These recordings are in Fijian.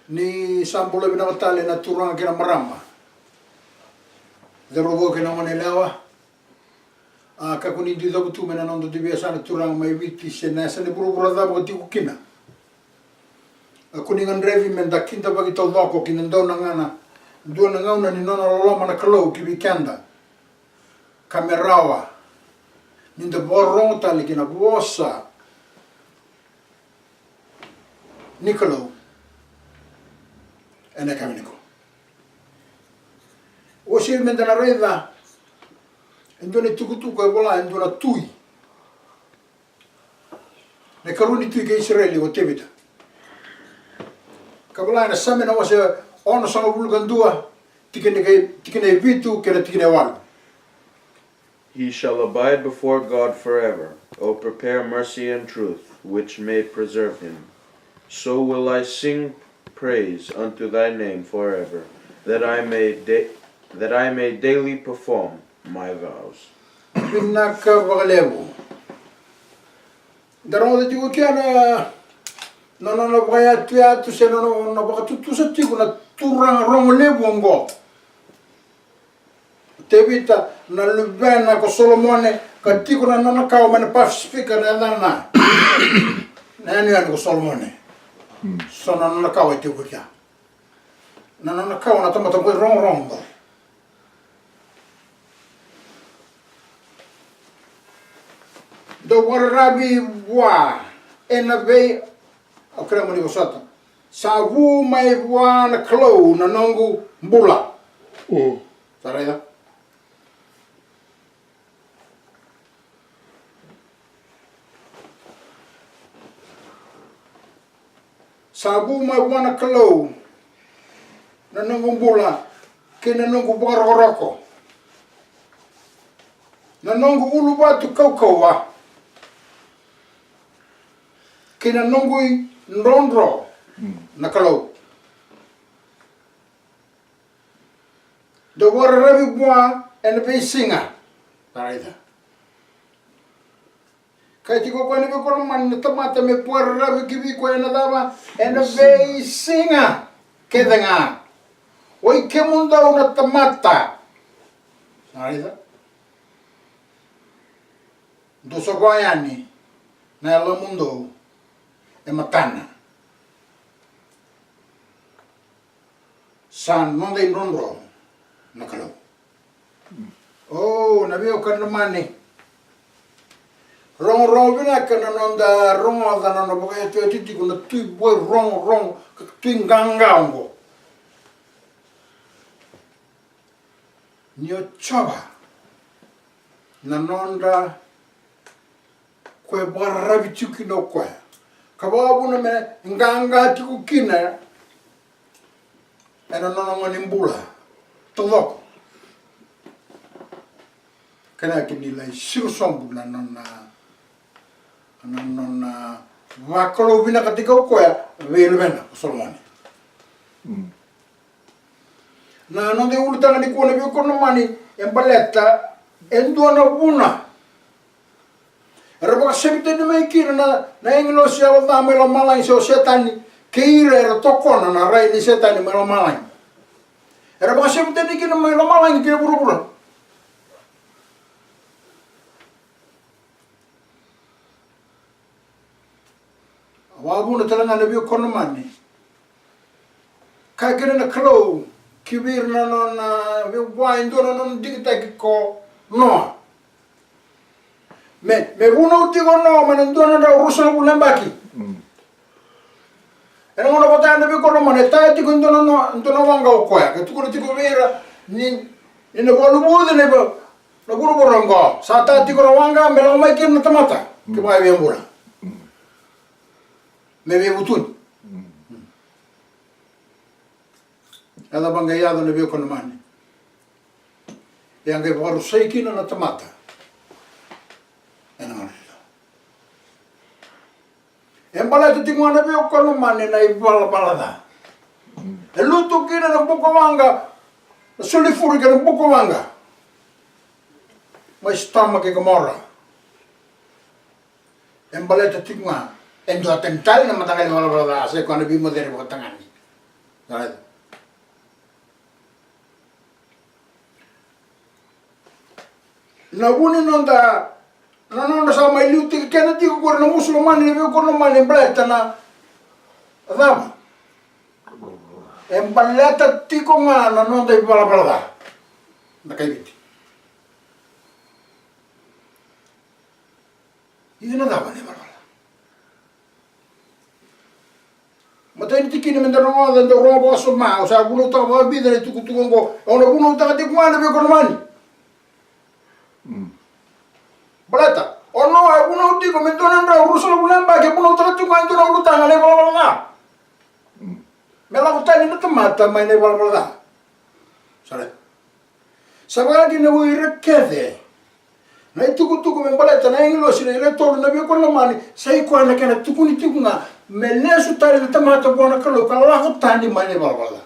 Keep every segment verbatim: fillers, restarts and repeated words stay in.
Ni sa bula vinaka tale na turaga kei na marama, cauravou kei na goneyalewa. A, kakua ni dui cavutu mai na noda dui veiyasana turaga mai Viti se na yasa ni vuravura cava o tiko kina. A, kua ni gadrevi me da kidavaki taucoko ki na dua na gauna, dua na gauna ni nona loloma na Kalou ki vei keda, ka me rawa ni da vakarorogo tale ki na vosa ni Kalou ena yakavi nikua. Oti me da na raica e dua na itukutuku e vola e dua na tui, na ikarua ni tui kei Isireli, o Tevita. Ka vola ena Same na wase onosagavulu ka dua, tikina kei, tikina e vitu kei na tikina e walu. He shall abide before God forever. O prepare mercy and truth, which may preserve him. So will I sing praise unto thy name forever, that I may da-, that I may daily perform my vows. Vinaka vakalevu. Da rogoca tiko kina na, na nona vakayatuyatu se na nona vakatutusa tiko na turaga rogo levu oqo. Tevita na luvena ko Solomone, ka tiko na nona kawa mai na Pasifika na yacana na yanuyanu ko Solomone. Mm. So na nona kawa e tiko kea. Na nona kawa na tamata qo e rogorogo. Dou vakararavi vua ena vei, au kerea mo ni vosota. Sa vu mai vua na Kalou na noqu bula. Mm. Sa raica. Sa vu mai vua na Kalou na noqu bula kei na noqu vakarokoroko, na noqu uluvatu kaukauwa kei na noqu idrodro, mm, na Kalou. Dou vakararavi vua ena veisiga. Raica. Kaya tiko o koya na veikoromani na tamata me vakararavi ki vei koya ena cava? Ena veisiga kece ga. Oi kemudou na tamata. Raica. Dou sa vua yani na yalomudou e matana. Sa noda idrodro na Kalou. O, na veiwekani lomani. Rogorogo vinaka na noda rogoca na nona vakayatuyatu tiko na tui vua e rogorogo, ka tui qaqa oqo. Ni o Jiova na noda koya e vakararavi tiko kina o koya, ka vakavuna me qaqa tiko kina ena nona gone bula taucoko. Kena kini lai siro sobu na nona, na nona vakalou vinaka tiko o koya vei luvena ko Solomoni. Mm. Na noda iulutaga nikua na veikoromani e baleta e dua na vuna era vakasevitani mai kina na, na agilosi yalo ca mai lomalagi se o Setani kei ira era tokona na rai ni Setani mai lomalagi. Era vakasevitani kina mai lomalagi ki na vuravura. A vakavuna tale ga na veikoromani. Kaya kina na Kalou ki vei ira na nona veiwai, dua na nona digitaki ko Noa. Me, me vunau tiko o Noa mai na dua na drau ruasagavulu na yabaki. Mm. Ena gauna vata na veikoromani e taya tiko e dua na, dua na waqa o koya. Ka tukuna tiko vei ira ni, ni na vakaluvuci na, na vuravura oqo. Sa taya tiko na waqa me lako mai kina na tamata. Mm. Ke vaka e via bula. Mm. Me veivutuni. Mm. E cava qai yaco na veikoromani? E a qai vakarusai kina na tamata. Ena gauna. E baleta tiko ga na veikoromani na ivalavala ca. E lutu kina na bukawaqa, na sulifuri kei na bukawaqa mai Sotoma kei Komora. E baleta tiko ga e duatani tale na mataqali valavala ca, sa i koya na veimoceri vakatagane. Raica. Na vu ni noda, na nodra sa mai liutaki keda tiko qori na Musulomani, na veiwekani lomani, e baleta na cava? E baleta tiko ga na noda ivalavala ca na kai Viti. Ia na cava na ivalavala ca? Matai ni tikina meda rogoca, dau rogo vakasoma, au sa vunautaka vakavica na itukutuku oqo. Au na vunautaka tiko ga, na veiwekani lomani. Mm. Baleta o Noa e vunau tiko me dua na drau ruasagavulu na yabaki, e vunautaka tiko ga e dua na ulutaga, na ivalavala ca. Mm. Me lako tani na tamata mai na ivalavala ca. Sa raica. Sa vaka kina o ira kece na itukutuku me baleta na agilosi, na ira e tolu, na veiwekani lomani, sa i koya na kena tukuni tiko ga me lesu tani na tamata vua na Kalou ka lako tani mai na ivalavala ca.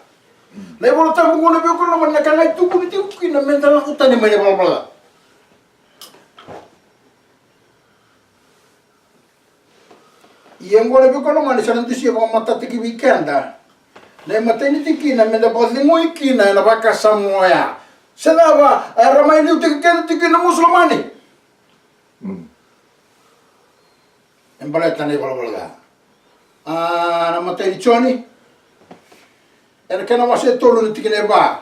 Na iVola Tabu qo, na veiwekani lomani, na ka ga e tukuni tiko kina meda lako tani mai na ivalavala ca. Ia oqo, na veiwekani lomani, sa na dusia vakamatatataki vei keda na imatai ni tikina meda vakacegui kina ena vakasama oya. Se cava era mai liutaki keda tiko kina na Musulomani? Mm. E baleta na ivalavala ca. A, na imatai ni Joni, ena kena wase e tolu, na tikina e va.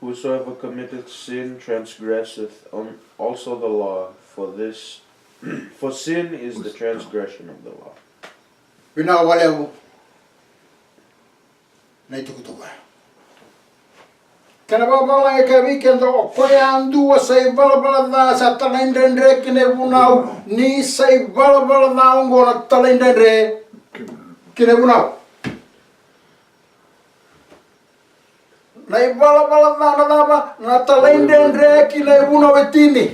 Whosoever committeth sin transgresseth on- also the law, for this, for sin is the transgression of the law. Vinaka vakalevu na itukutuku. Kena vakavalagi e kaya vei keda, o koya yadua sa ivalavala ca sa talaidredre ki na ivunau, ni sa ivalavala ca oqo na talaidredre ki na ivunau. Na ivalavala ca na cava? Na talaidredre ki na ivunau e tini.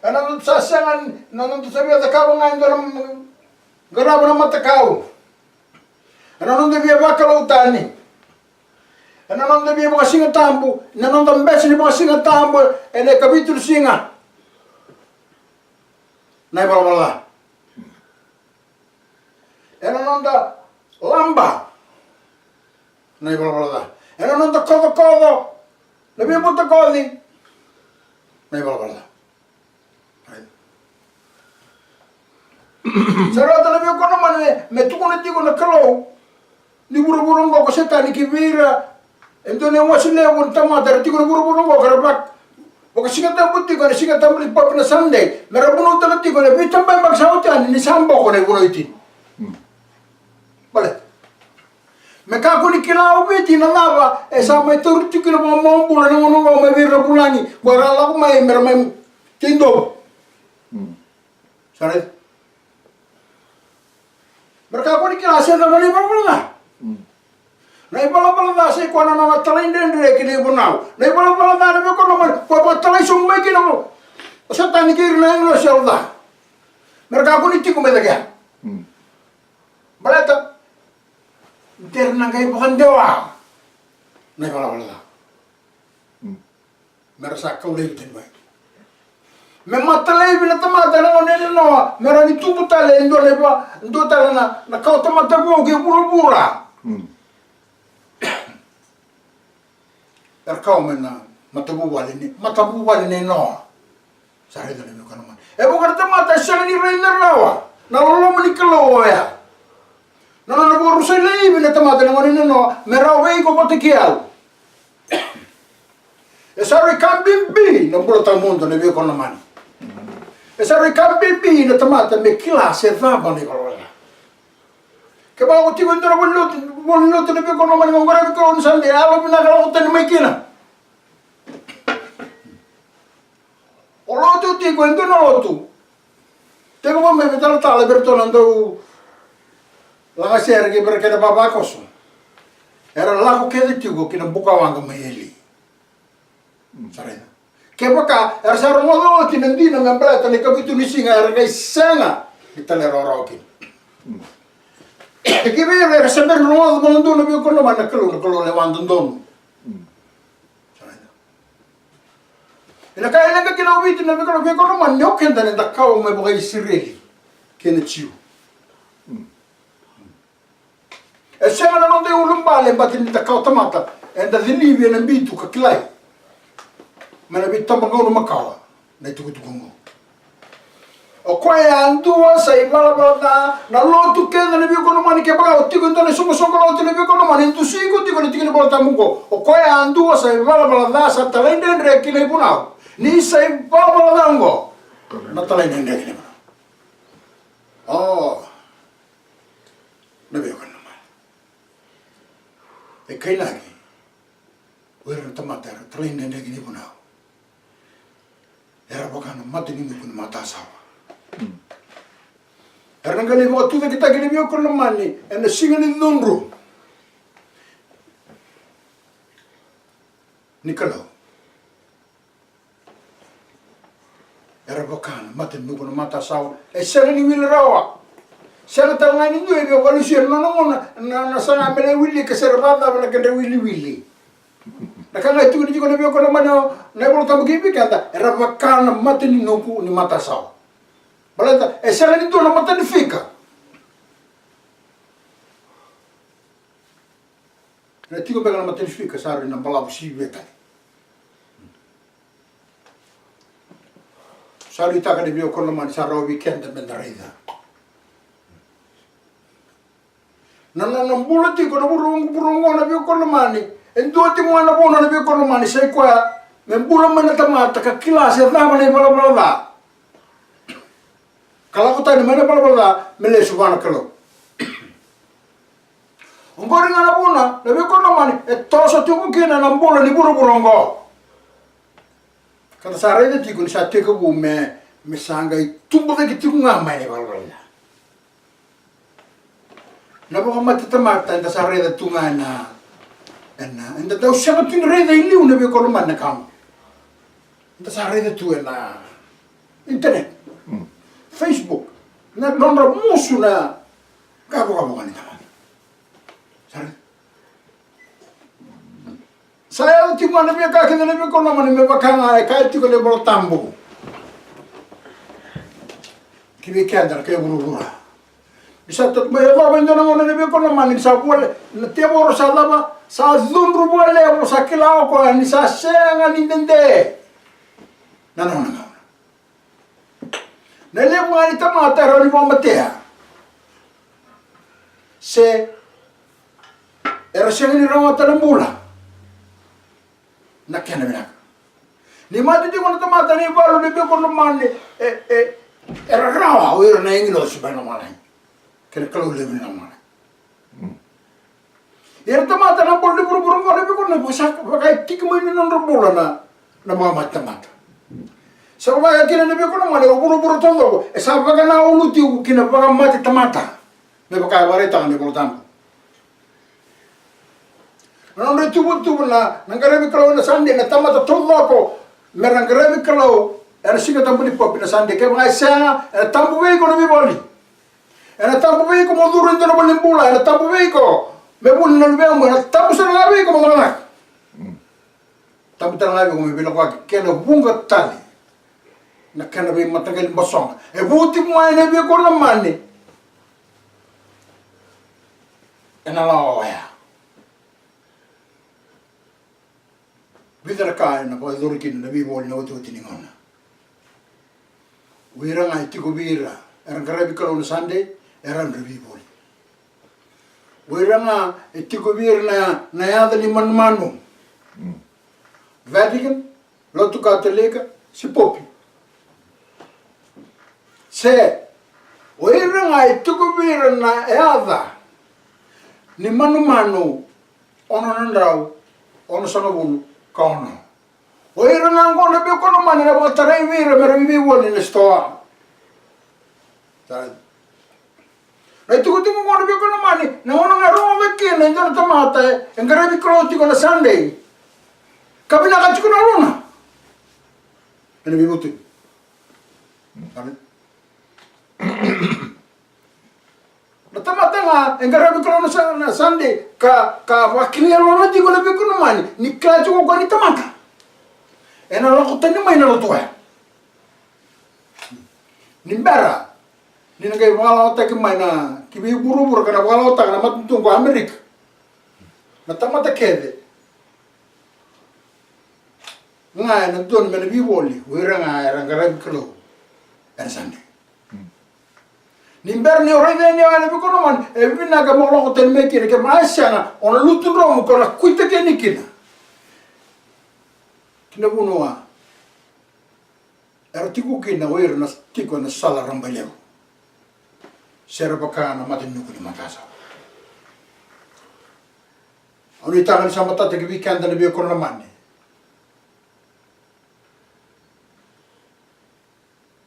Ena noda sa sega, na noda sa via cakava ga e dua na, qarava na matakau. Ena noda via vakalou tani. Ena noda via vakasigatabu, na noda bese ni vakasigatabu ena ikavitu ni siga. Na ivalavala ca. Ena noda laba, na ivalavala ca. Ena noda kocokoco, na veivutakoci, na ivalavala ca. Sa rauta, na veiwekani lomani, me tukuna tiko na Kalou ni vuravura oqo ko Setani ki vei ira e dua na iwase levu ni tamata era tiko ena vuravura oqo, ka ra vaka- vakasigatabu tiko ena Siga Tabu ni Republic, na Sunday, me ra vunautaka tiko na veitabayabaki sa oti yani ni sa boko na ivunau e tini. Mm. Baleta me kakua ni kila o Viti na cava e sa mai tauri tiko kina vakabobula na gauna oqo mai vei ira na vulagi, ko era lako mai me ra mai tei dovo. Mm. Sa raica? Me ra kakua ni kila se cava na ivalavala ca. Mm. Na ivalavala ca sa i koya na nona talaidredre ki na ivunau. Na ivalavala ca, na veiwekani lomani, koya vakatalai sobu mai kina o Setani kei ira na agilosi yalo ca. Me ra kakua ni tiko mai cake ya. Mm. Baleta de ra na qai vakadewa na ivalavala ca. Mm. Me ra sa kau laivi tani mai. Me mata laivi na tamata ena gauna nei Noa, me rawa ni tubu tale e dua na iva-, dua tale na, na kawa tamata vou ki vuravura. Mm. Era kawa mai na matavuvale nei, matavuvale nei Noa. Sa raica, na veiwekani lomani, e vuqa na tamata e sega ni raica rawa na loloma ni Kalou oya. Na nona vakarusai laivi na tamata ena gauna nei Noa, me rawa vei iko vata kei au. E sa rui ka bibi na bula tawamudu, na veiwekani lomani. E sa rui ka bibi na tamata me kila se cava na ivalavala ca. Kevaka o tiko e dua na valenilotu, valenilotu, na veiwekani lomani, mo qaravi Kalou ni sa de yalovinaka lako tani mai kina. O lotu tiko e dua na lotu. Tekivu mai Vitalatala, vei iratou na dau lagasere kei vei ira kena vavakoso. Era lako kece tiko ki na bukawaqa mai Eli. Sa raica. Kevaka era sa rogoca oti na dina me baleta na ikavitu ni siga, era qai sega ni talairawarawa kina. Kivei ira era se bera ni rogoca vakadua, na veiwekani lomani, na Kalou, na Kalou lewa dodonu. Sa raica. Ena ka e leqa kina o Viti, na veiwekani lomani, ni o keda ni da kawa mai vakaIsireli. kei na Jiu. E sega na noda iulubale baleta ni da kawa tamata, eda cilivi ena bitu ka kilai mai na veitabagauna makawa na itukutuku oqo. O koya yadua sa ivalavala ca. Na lotu kece na veiwekani lomani, kevaka o tiko e dua na isoqosoqo lotu na veiwekani lomani, e dusi iko tiko na tiki ni Vola Tabu oqo. O koya yadua sa ivalavala ca sa talaidredre ki na ivunau. Ni sa ivalavala ca oqo, na talaidredre ki na ivunau. O na veiwekani lomani, e kainaki o ira na tamata era talaidredre ki na ivunau, era vaka na mataninuku ni matasawa. Era na qai lai vakatucaketaki na veiwekani lomani ena siga ni cudru ni Kalou. Era vaka na mataninuku na matasawa. E sega ni wili rawa. Sega tale ga ni dua e via valusia na nona gauna na, na saga me lai wilika se ra vakacava na kedra wiliwili. Na ka ga e tukuni tiko na veiwekani lomani, na iVola Tabu kei vei keda, era vaka na mataninuku ni matasawa. Baleta e sega ni dua na matanifika. Na tiko beka na matanifika sa rui na balavu sivia tale. Sa rui taka na veiwekani lomani, sa rawa vei keda meda raica. Na nona bula tiko na vuravura oqo na veiwekani lomani, e dua tiko ga na vuna na veiwekani lomani, sa i koya me bula mai na tamata ka kila se cava na ivalavala ca. Ka lako tani mai na ivalavala ca me lesu vua na Kalou. Oqori ga na vuna na veiwekani lomani e toso tiko kina na bula ni vuravura oqo. Ka da sa raica tiko ni sa tekivu me, me sa qai tubu cake tiko ga mai na ivalavala ca. Na vakamate tamata eda sa raica tu ga ena, ena, eda dau sega tu ni raica i liu na veiwekani lomani na ka oqo. Eda sa raica tu ena internet, Facebook, na nodra musu na ka vakavuka ni tamata. Sa raica. Sa yaco tiko ga na veika kece na veiwekani lomani me vaka ga e kaya tiko na iVola Tabu. Ki vei keda na kai vuravura. Ni sa tatu mai yacova e dua na gauna na veiwekani lomani ni sa vua le, na tevoro sa cava, sa cudru vua levu, sa kila o koya ni sa sega ni dede na nona gauna. Na levu ga ni tamata e rawa ni vakamatea se era sega ni rawata na bula na kena vinaka. Ni mate tiko na tamata ni valu ni veiwekani lomani, e, e, era rawa o ira na agilosi mai na lomalagi kei na Kalou levu ni lomalagi. Ia na tamata na bula ni vuravura oqo na veiwekani lomani, sa vaka e tiki mai ni nodra bula na, na vakamate tamata. Sa vaka kina na veiwekani lomani, o vuravura taucoko e sa vakanaulu tiko ki na vakamate tamata. Me vaka e vakaraitaka na iVola Tabu. Na nodra ituvatuva na, na qaravi Kalou ena Sade, na tamata taucoko me ra qaravi Kalou ena Siga Tabu ni Pope na Sade. Kevaka e sega, ena tabu vei iko na veivoli. Ena tabu vei iko mo curu e dua na valenibula, ena tabu vei iko me vuli na luvemu, ena tabu sara ga vei iko mo cakacaka. Tabu tale ga vei iko me veilakoyaki, kena vuqa tale na kena veimataqali basoga e vu tiko mai na veiwekani lomani. Ena lawa oya. Vica na ka ena vakayacori kina na veivoli na watiwati ni gauna. O ira ga e tiko vei ira era qaravi Kalou na Sade, e rawa ni ra veivoli. O ira ga e tiko vei ira na, na yaca ni manumanu. Vatican, Lotu Katalika, se Pope. Se o ira ga e tiko vei ira na yaca ni manumanu ono na drau onosagavulu ka ono. O ira ga oqo na veiwekani lomani na vakatarai vei ira me ra veivoli ena sitoa. Na itukutuku oqo na veiwekani lomani, na gauna ga e rogoca kina e dua na tamata e qaravi Kalou tiko na Sade, ka vinaka tiko na lona, ena veivutuni. Na tamata ga e qaravi Kalou na Sa-, na Sade, ka, ka vakila e lona tiko na veiwekani lomani ni kila tiko o koya ni tamata, ena lako tani mai na lotu oya. Ni bera Ni na qai vakalawataki mai na ki vei vuravura ka na vakalawataka na matanitu ko Amerika. Na tamata kece ga e na dodonu me na veivoli o ira ga era qaravi Kalou e na Sade. Ni bera ni o raica yani o ya na veikonamani, e vinaka mo lako tani mai kina, ke mai sega o na lutu dromu ko na kuitaki yani kina ki na vanua era tiko kina o ira na tiko e na sala rabailevu. Se ra vaka na matanuku ni matasawa. Au nuitaka ni sa matata ki vei keda na veikonamani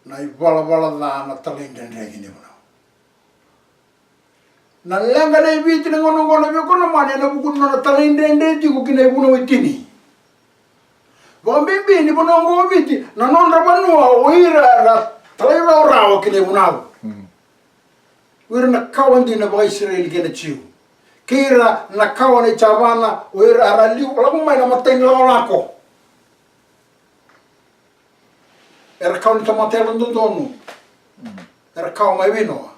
na ivalavala ca na talaidredre ki na ivunau. Na leqa nei Viti na gauna oqo na veikonamani e na vuku ni nona talaidredre tiko ki na ivunau e tini. Vakabibi ni vanua oqo o Viti na nodra vanua o ira era talairawarawa ki na ivunau. O ira na kawa dina vakaIsireli kei na Jiu, kei ira na kawa na iJavana, o ira era liu lako mai na matai ni lakolako. Era kawa ni tamata yalododonu. Era kawa mai vei Noa.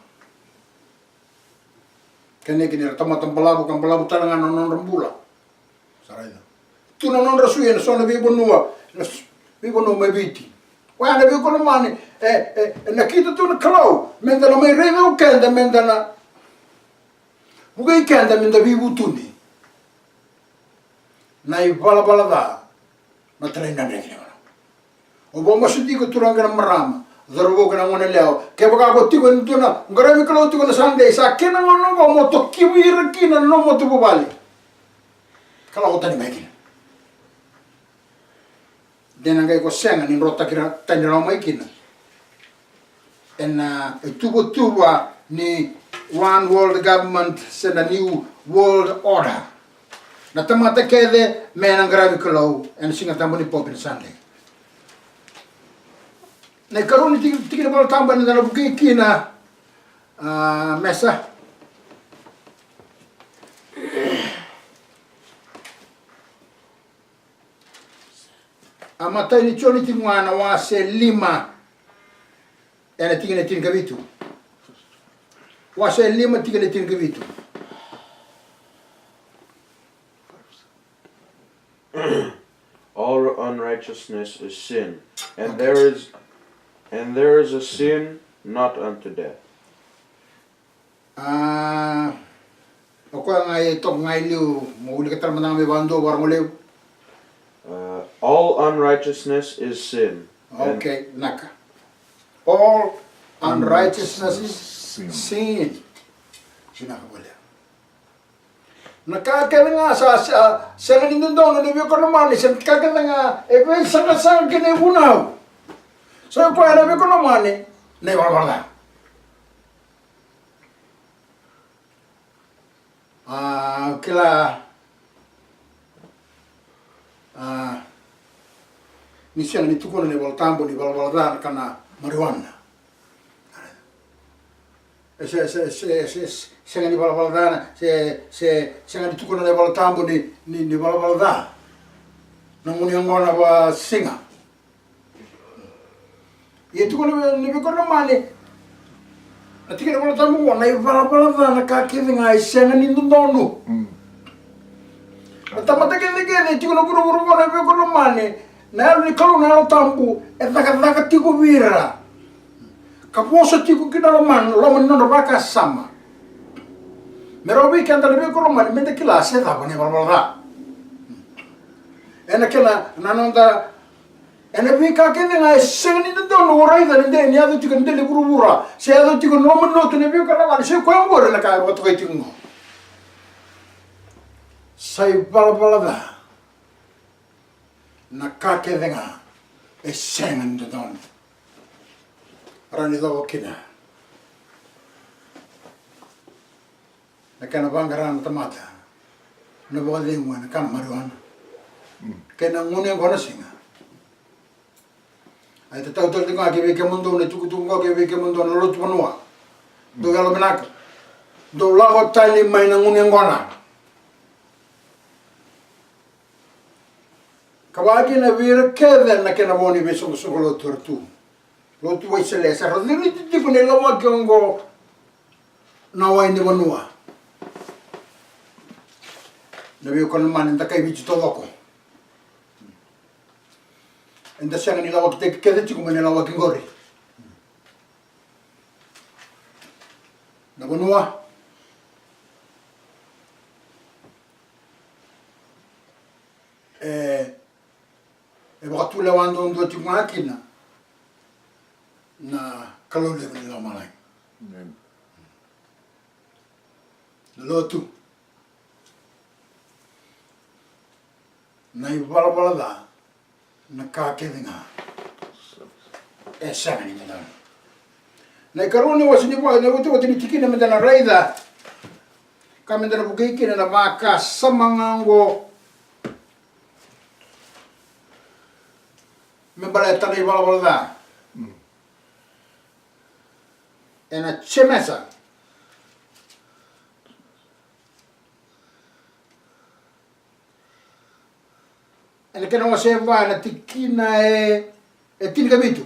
Kena kina era tamata balavu ka balavu tale ga na nodra bula. Sa raica tu na nodra sui e na so na veivanua, na s- veivanua mai Viti. Oya na veikonamani e, e, e nakita tu na Kalou me da na mai raica o keda, me da na vukei keda me da veivutuni. Na ivalavala ca na talaidredre ki na ivunau. O vakamasu tiko turaga kei na marama, cauravou kei na goneyalewa, kevaka ko tiko e na dua na qaravi Kalou tiko na Sade, sa kena gauna oqo mo tokivi ira kina na nomu matavuvale ka lako tani mai kina. De na qai ko sega ni drotaki ra tani rawa mai kina e na ituvatuva ni one world government se na new world order. Na tamata kece me na qaravi Kalou e na Siga Tabu ni Pope na Sade. Na ikarua ni tiki, tiki ni Vola Tabu e na da na vukei kina, a, Mesa. A matai ni Joni tiko ga na wase lima e na tikina e tinikavitu. Wase lima tikina e tinikavitu. All unrighteousness is sin, and there is and there is a sin not unto death. A, o koya ga e toka ga e liu, mo wilika tale mada ga me vakadua vakarogo levu. Uh, all unrighteousness is sin. And Okay, vinaka. All unrighteousness is sin. Vinaka vakalevu. Na ka kece ga sa, sa sega ni dodonu na veikonamani, se na ka kece ga e veisaqasaqa kei na ivunau. Sa i koya na veikonamani na ivalavala ca. A, kila, a, ni sega ni tukuna na iVola Tabu ni valavala ca na kana marijuana. E se, se, se, se, sega ni valavala ca na, se, se, sega ni tukuna na iVola Tabu ni, ni, ni valavala ca na gunu yaqona vakasiga. Ia tiko na vei, na veikonamani. Na tiki ni Vola Tabu qo, na ivalavala ca na ka kece ga e sega ni dodonu. Na tamata kece kece e tiko na vuravura qo na veikonamani, na Yalo ni Kalou na Yalo Tabu e cakacaka tiko vei ira. Ka vosa tiko ki na loma, loma ni nodra vakasama. Me rawa vei keda na veikonamani me da kila se cava na ivalavala ca. Ena kena, na noda Ena veika kece ga e sega ni dodonu o raica na dela ni yaco tiko na dela ni vuravura se yaco tiko na loma ni lotu, na veika lagani se koya oqori na ka e vakatokai tiko qo. Sa ivalavala ca na ka kece ga e sega ni dodonu. Rawa ni coko kina na kena vaqara na tamata na vakacegu ena kana marijuana. Kei na gunu yaqona siga. Ai tatau tale tiko ga kei vei kemudou na itukutuku qo, kei vei kemudou na lotu vanua. Dou yalovinaka. Dou lako tani mai na gunu yaqona. Ka vaka kina vei ira kece na kena vo ni veisoqosoqo lotu era tu. Lotu Wesele, sa ra curiti tiko na ilawaki oqo na wai ni vanua. Na veiwekani lomani, eda kai Viti taucoko. Eda sega ni lawakitaki kece tiko mai na lawaki qori. Na vanua e, e vakatulewa duadua tiko ga kina na Kalou levu ni lomalagi. Amen. Na lotu, na ivalavala ca, na ka kece ga e sega ni dodonu. Na ikarua ni wase ni va, na iwatiwati ni tikina meda na raica, ka meda na vukei kina na vakasama ga oqo me baleta na ivalavala ca. Mm. Ena Jemesa, ena kena wase va, na tikina e, e tinikavitu.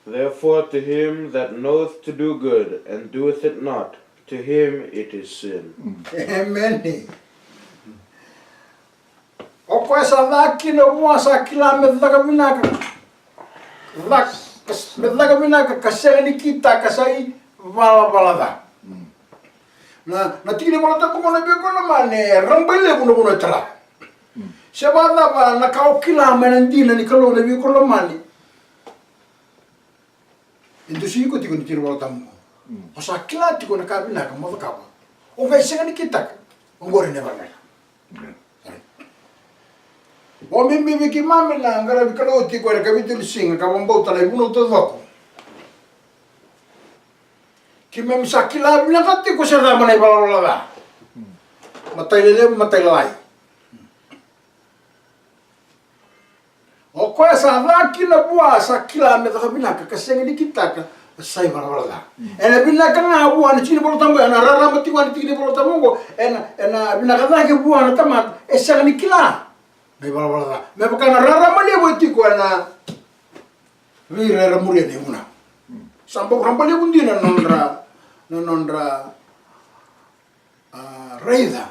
Therefore, to him that knoweth to do good, and doeth it not, to him it is sin. Emeni. O koya sa ca kina vua sa kila me caka vinaka, caka, me caka vinaka ka sega ni kitaka sa ivalavala ca. Na, na tiki ni Vola Tabu qo, na veiwekani lomani, e rabailevu na vanua e tara. Se vakacava na ka o kila mai na dina ni Kalou, na veiwekani lomani, e dusi iko tiko na tiki ni Vola Tabu qo. Mm. O sa kila tiko na ka vinaka mo cakava, o qai sega ni kitaka, oqori na ivalavala ca. Mm. Vakabibi vei keimami na qaravi Kalou tiko ena ikavitu ni siga ka vakabauta na ivunau taucoko. Keimami sa kila vinaka tiko se cava na ivalavala ca. Matai lelevu, matai lalai. O koya sa ca kina vua sa kila me caka vinaka ka sega ni kitaka, sa ivalavala ca. Ena vinaka ga vua na tiki ni Vola Tabu, ena rarama tiko ga na tiki ni Vola Tabu oqo, ena, ena vinaka cake vua na tamata e sega ni kila na ivalavala ca. Me vaka na rarama levu e tiko ena vei ira era muria na ivunau. Sa bau rabailevu dina na nodra, na nodra, a, raica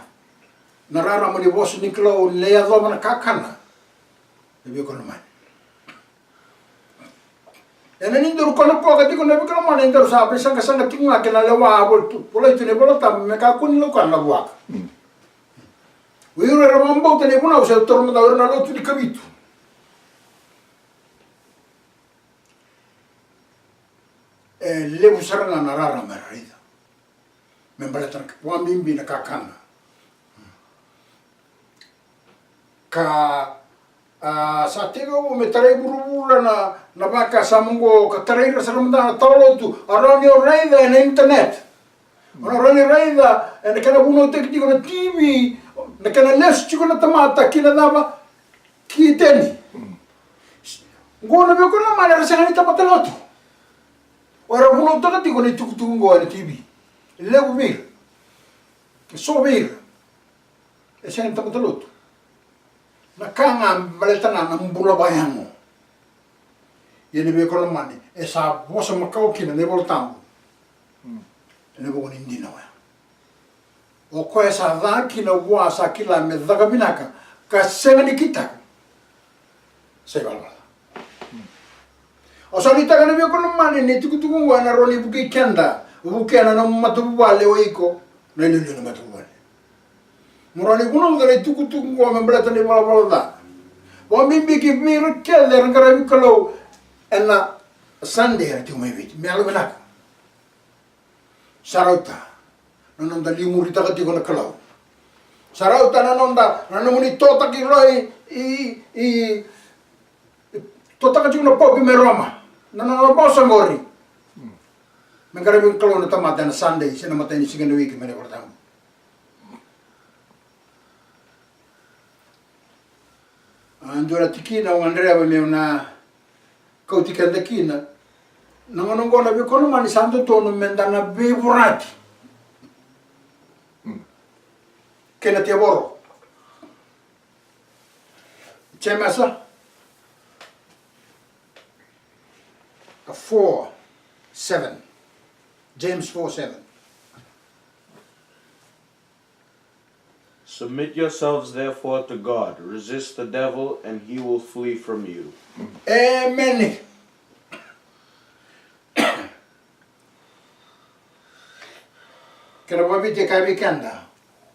na rarama ni vosa ni Kalou ni lai yacova na kakana. Na veiwekani lomani, ena ni daru kona koka tiko na veiwekani lomani, daru sa veisaqasaqa tiko ga kei na lewa a volai tu, volai tu na iVola Tabu me kakua ni laukana na vuaka. Mm. O ira era vakabauta na ivunau, se taura mada o ira na lotu ni Kavitu. E levu sara ga na rarama era raica me baleta na, vakabibi na kakana. Ka, a, sa tekivu me tarai vuravura na, na vakasama oqo, ka tarai ira sara mada na tawa lotu, a rawa ni o raica ena internet. O na rawa ni raica ena kena vunautaki tiko na T V, na kena lesu tiko na tamata ki na cava, ki Iteni. Oqo na veiwekani lomani, era sega ni tamata lotu. O era vunautaka tiko na itukutuku oqo ena T V. Levu vei ira, ke so vei ira, e sega ni tamata lotu. Na ka ga baleta ga na bula vakayago. Ia na veiwekani lomani, e sa vosa makawa kina na iVola Tabu. Mm. Ena vuku ni dina oya. O koya sa ca kina vua sa kila me caka vinaka ka sega ni kitaka, sa ivalavala ca. Mm. Au sa nuitaka na veiwekani lomani ni tukutuku oqo ena rawa ni vukei keda, vukea na nomu matavuvale o iko, na iliuliu ni matavuvale. Mo rawa ni vunauca na itukutuku oqo me baleta na ivalavala ca. Vakabibi ki vei ira kece era qaravi Kalou ena Sunday era tiko mai Viti. Me yalovinaka. Sa rauta na noda liumuritaka tiko na Kalou. Sa rauta na noda, na nomuni totaki roi i, i, i, totaka tiko na popi mai Roma. Na nona vosa qori. Me qaravi Kalou na tamata ena Sunday, se na imatai ni siga ni wiki mai na iVola Tabu. A, dua na tikina au gadreva meu na kauti keda kina. Na gauna oqo na veiwekani lomani sa dodonu meda na veivorati. Mm. Kei na tevoro. Jemesa, four seven. James four seven. Submit yourselves therefore to God. Resist the devil, and he will flee from you. Amen. Kena vakaviti e kaya vei keda,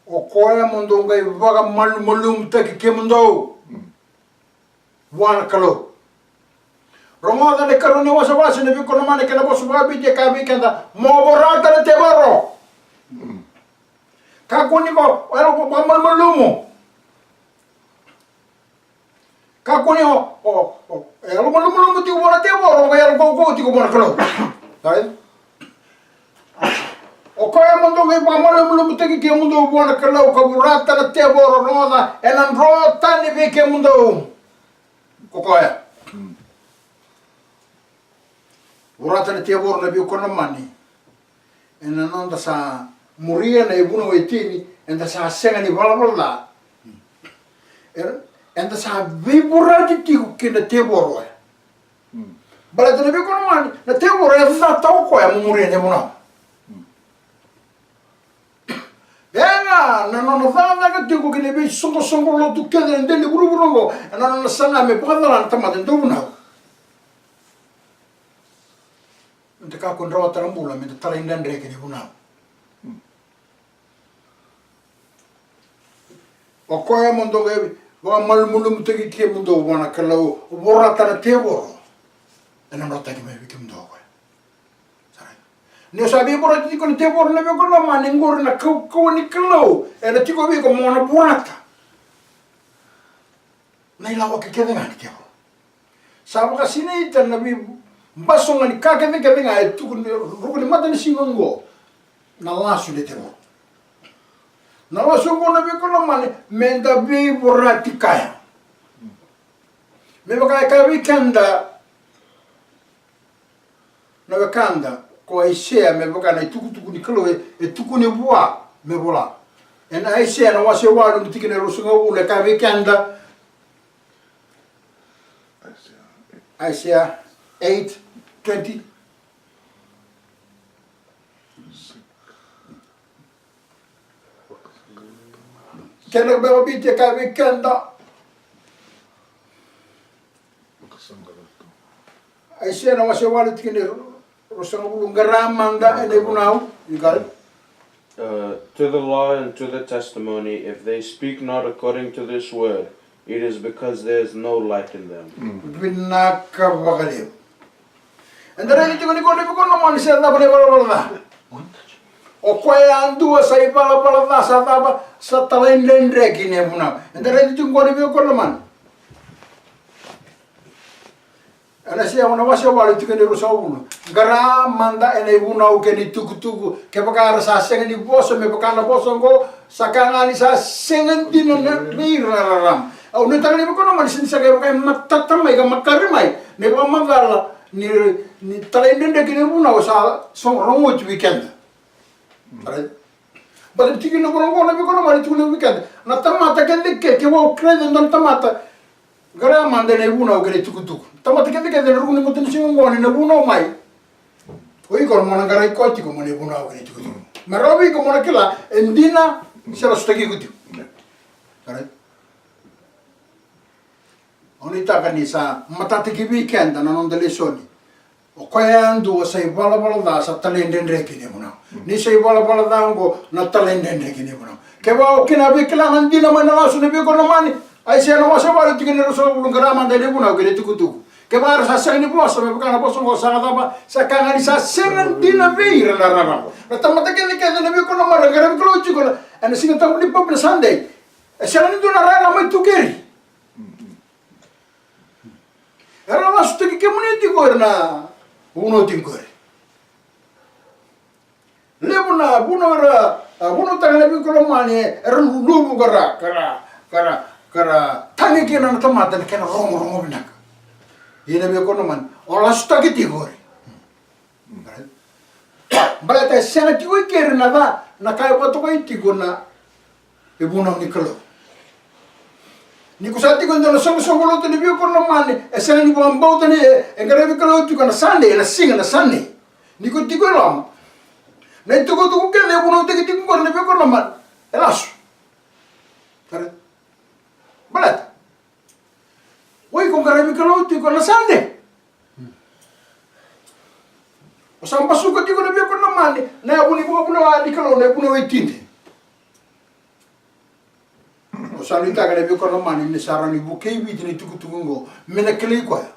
o koya mo dou qai vakamalumalumutaki kemudou vua na Kalou. Rogoca na ikarua ni wasewase, na veikonamana, kena vosa vakaviti e kaya vei keda, mo vorata na tevoro. Kakua ni ko, o yalo vakamalumalumu. Kakua ni o, o, o, e yalo malumalumu tiko vua na tevoro, o yalo kaukauwa tiko vua na Kalou. Right? O koya mo dou qai vakamalumalumutaki kemudou vua na Kalou, ka vorata na tevoro, rogoca, ena dro tani vei kemudou ko koya. Vorata na tevoro, na veikonamana. Ena noda sa muria na ivunau e tini, eda sa sega ni valavala ca. E, eda sa veivorati tiko kei na tevoro oya. Baleta na veikonamana, na tevoro e cata o koya mo muria na ivunau. Ena, na nona cakacaka tiko kei na veisoqosoqo lotu kece ena dela ni vuravura oqo, ena nona saga me vakacala na tamata e dau vunau. Meda kakua ni rawata na bula meda talaidredre kina ivunau. O koya mo dou qai vakamalumalumutaki kemudou vua na Kalou, vorata na tevoro. Ena drotaki mai vei kemudou o koya. Sara. Ni o sa veivorati tiko na tevoro, na veikonamana, e qori na kaukauwa ni Kalou ena tiko vei iko mo na vorata. Na ilawaki kece ga ni tevoro. Sa vakasinaita na veibasoga ni ka kecekece ga e tukuni ruku ni matanisiga oqo. Na lasu ni tevoro. Na lasu oqo, na veikonamana, meda veivorati kaya. Me vaka e kaya vei keda na wekada ko Aisea, me vaka na itukutuku ni Kalou e, e tukuni vua me vola. Ena Aisea na wase walu, na tikina e ruasagavulu, e kaya vei keda. Aisea eight twenty. Kena vakaviti e kaya vei keda. Aisea na wase walu, tikina e ruasagavulu, qara mada ena ivunau. You got it? Uh, to the law and to the testimony, if they speak not according to this word, it is because there is no light in them. Vinaka vakalevu. Eda raica tiko ni ko na veikonamana sa cava na ivalavala ca. O koya yadua sa ivalavala ca sa cava, sa talaidredre ki na ivunau. Eda raica tiko ni ko na veikonamana. Ena Aisea na wase walu, tikina e ruasagavulu. Qara mada ena ivunau kei na itukutuku. Kevaka era sa sega ni vosa me vaka na vosa oqo, sa ka ga ni sa sega dina vei ira na rarama. Au nuitaka ni veikonamana, sa ni sa ka vaka e matata mai ka makare mai na ivakamacala ni, ni talaidredre ki na ivunau sa rogoci vei keda. Right? Baleta tiko na vuna oqo na veikonamana e tukuna vei keda. Na tamata kece ke, ke vaka o raica e dua na tamata, qara mada ena ivunau kei na itukutuku. Tamata kece kece ena ruku ni matanisiga oqo ni na vunau mai, o iko mo na qarai koya tiko mai na ivunau kei na itukutuku. Me rawa vei iko mo na kila e dina se lasutaki iko tiko. Right? Au nuitaka ni sa matataki vei keda na noda lesoni. O koya yadua sa ivalavala ca sa talaidredre ki na ivunau. Ni sa ivalavala ca oqo na talaidredre ki na ivunau. Kevaka o kila na veikilai dina mai na lasu ni veikonamana, Aisea na wase walu, tikina e ruasagavulu, qara mada ena ivunau kei na itukutuku. Kevaka era sa sega ni vosa me vaka na vosa oqo, sa cava, sa ka ga ni sa sega dina vei ira na rarama. Na tamata kece kece na veikonamana era qaravi Kalou tiko ena Siga Tabu ni Pope na Sunday. E sega ni dua na rarama e tu keri. Era lasutaki kemuni tiko ira na vunau tiko qori. Levu na vunau era, a, vunautaka na veikonamana, era luluvu ka ra, ka ra, ka ra, ka ra tagi kina na tamata na kena rogorogo vinaka. Ia na veikonamana o lasutaki tiko qori. Baleta e sega tiko i keri na ca, na ka e vakatokai tiko na ivunau ni Kalou. Ni ko sa tiko e dua na soqosoqo lotu ni veikoromani, e sega ni vakabauta ni e, e qaravi Kalou tiko na Sunday, na siga na Sunday. Ni ko tiko e loma, na itukutuku kece e vunautaki tiko qori na veikoromani, e lasu. Baleta o iko qaravi Kalou tiko na Sunday. O sa basuka tiko na veikoromani, na yavu ni vakavulewa ni Kalou, na yavu ni waitini. O sa nuitaka na veikoromani ni sa rawa ni vukei Viti na itukutuku oqo me na kilai koya.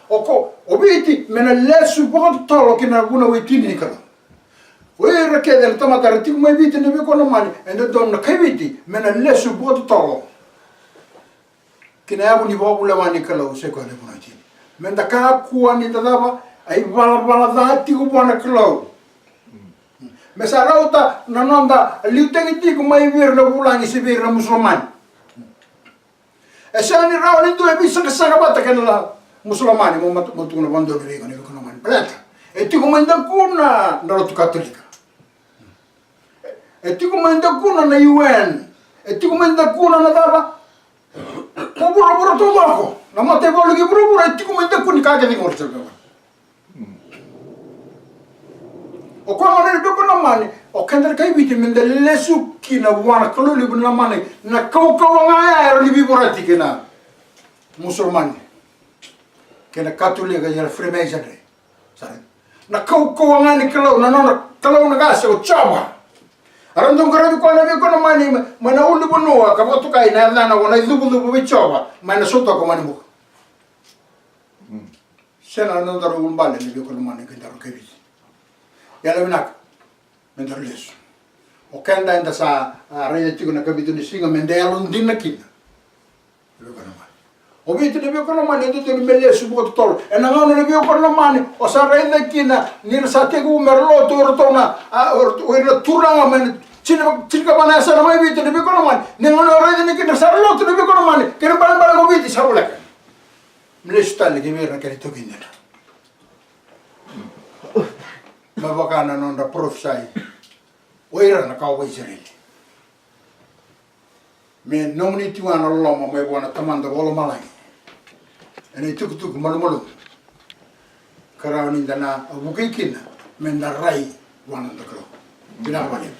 O ko, o Viti me na lesu vakatotolo ki na vuna waitini ni Kalou. O ira kece na tamata era tiko mai Viti na veikoromani, e dodonu na kai Viti me na lesu vakatotolo ki na yavu ni vakavulewa ni Kalou, se koya na vuna waitini. Me da kakua ni da cava, a ivalavala ca tiko vua na Kalou. Me sa rauta na noda liutaki tiko mai vei ira na vulagi se vei ira na Musulamani. E sega ni rawa ni dua e veisaqasaqa vata kei na Musulamani, mo, mo, mo tukuna vakadua vei iko na veikoromani. Baleta e tiko mai dakuna na lotu Katolika. E tiko mai dakuna na U N. E tiko mai dakuna na cava? Ko vuravura taucoko. Na mataivalu kei vuravura e tiko mai dakuna ni ka kece qori, sa veikoromani. O koya gona na veikoromani, o keda na kai Viti me da lesu kina vua na Kalou levu na lomani, na kaukauwa ga ya e rawa ni veivorati kei na Musulamani, kei na Katolika, kei na Freemasonry. Sa raica? Na kaukauwa ga ni Kalou, na nona Kalou na qase o Jiova. Era dau qaravi koya na veikoromani mai na ulunivanua ka vakatokai na yacana ko na icuvucuvu vei Jiova mai na Sotoko Manibuka. Sega na nodaru ulubale na veikoromani, kedaru kai Viti. Yalovinaka me daru lesu. O keda eda sa, a, raica tiko na kavitu ni siga me da yalodina kina. Veikoromani. O Viti na veikoromani e dodonu me lesu vakatotolo. Ena gauna na veikoromani o sa raica kina ni ra sa tekivu me ra lotu o iratou na, a, o ira na turaga mai na tini, tinikava na yasana mai Viti na veikoromani. Ni gauna o raica ni kina ra sa lotu na veikoromani, kena balebale ko Viti sa voleka. Me lesu tale ki vei ira na kena itaukei dina. Me vaka na nodra parofisai o ira na kawa Isireli. Me nomuni tiko ga na loloma mai vua na Tamada vakalomalagi ena itukutuku malumalumu ka rawa ni da na vukei kina me da rai vua na noda Kalou. Vinaka vakalevu.